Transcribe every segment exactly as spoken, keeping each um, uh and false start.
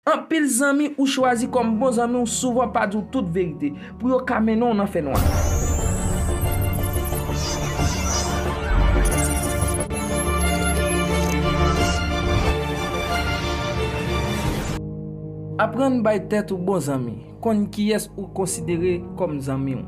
Anpil zanmi ou chwazi kòm bon zanmi w souvan pa di w tout verite pou yo ka mennen w nan fènwa. Aprann bay tèt ou bon zanmi. Konn kiyès ou konsidere kòm zanmi w.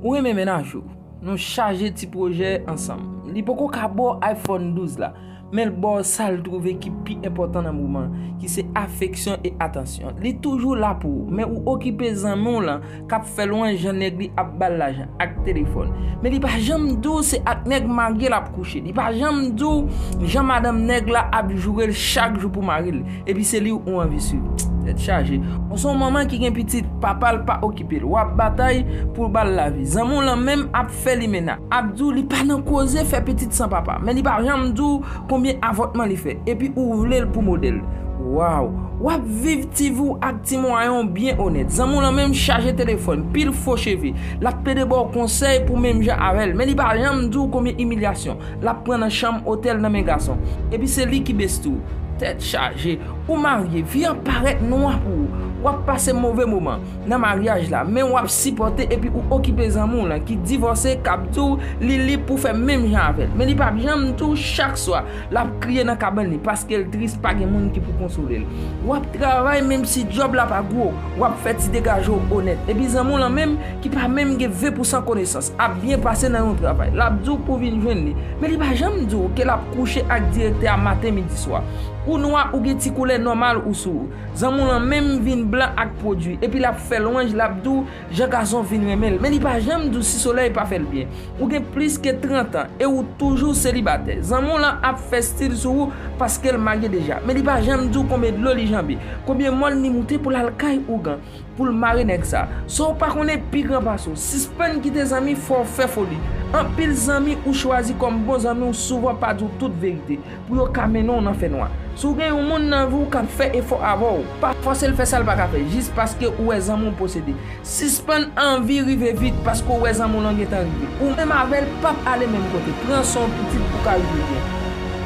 Ou renmen mennaj ou. Nou chaje ti pwojè ansanm. Li poko ka ba w iPhone douz la, men l ba w sa l twouve ki pi enpòtan nan moman, ki se afeksyon e atansyon. Li toujou la pou ou, men ou okipe zanmi w lan k ap fè lwanj jan nèg li ap ba l lajan ak telefòn. Men li pa janm di w se ak nèg marye l ap kouche. Li pa janm di w jan madanm nèg la ap joure l chak jou pou mari l. Epi se li ou anvi swiv. Tèt chaje. Ou se yon manman ki gen pitit, papa l pa okipe l. W ap batay pou l ba l lavi. Zanmi w lan menm ap fè limena. Ap di w li pa nan koze fè pitit san papa. Men li pa janm di w konbyen avòtman li fè. Epi ou vle l pou modèl. Waw. W ap viv ti vi w ak ti mwayen w byen onèt. Zanmi w lan menm chaje telefòn, pil fo cheve. L ap plede ba w konsèy pou menm jan avè l. Men li pa janm di w konbyen imilyasyon l ap pran nan chanm otèl nan men gason. Epi se li ki besti w. Tèt chaje. Ou marye, vi an parèt nwa pou ou. W ap pase move moman nan maryaj la, men w ap sipòte epi ou okipe zanmi w lan ki divòse, k ap di w li lib pou fè menm jan avè l. Men li p ap janm di w chak swa l ap kriye nan kabann li paske l tris, pa gen moun ki pou konsole l. W ap travay menm si djòb la pa gwo, w ap fè ti degaje w onèt. Epi zanmi w lan menm ki pa menm gen ven pou san konesans ap byen pase nan yon travay. L ap di w pou w vin jwenn li, men li pa janm di w ke l ap kouche ak direktè a maten, midi, swa. Ou nwa, ou gen ti koulè nòmal ou sou ou. Zanmi w lan menm vin blan ak pwodui, epi l ap fè lwanj, l ap di w jan gason fin renmen l, men li pa janm di w si solèy pa fè l byen. Ou gen plis ke trant an e ou toujou selibatè. Zanmi w lan ap fè stil sou ou paske l marye deja, men li pa janm di w konbyen dlo li janbe, konbyen mòn li moute pou l al kay ougan pou l mare nèg sa. Sa w pa konnen pi gran pase w. Sispann kite zanmi fè w fè foli. Anpil zanmi ou chwazi kòm bon zanmi w souvan pa di w tout verite pou yo ka mennen w nan fènwa. Si w gen yon moun nan vi w k ap fè efò avè w, pa fòse l fè sa l pa ka fè jis paske ou wè zanmi w posede. Sispann anvi rive vit paske w wè zanmi w lan gentan rive. Ou menm avè l p ap ale menm kote. Pran swen w pitit pou w ka rive byen.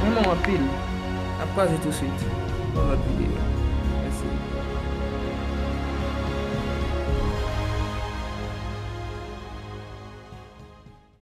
Renmen w anpil. N ap kwaze tousuit nan lòt videyo.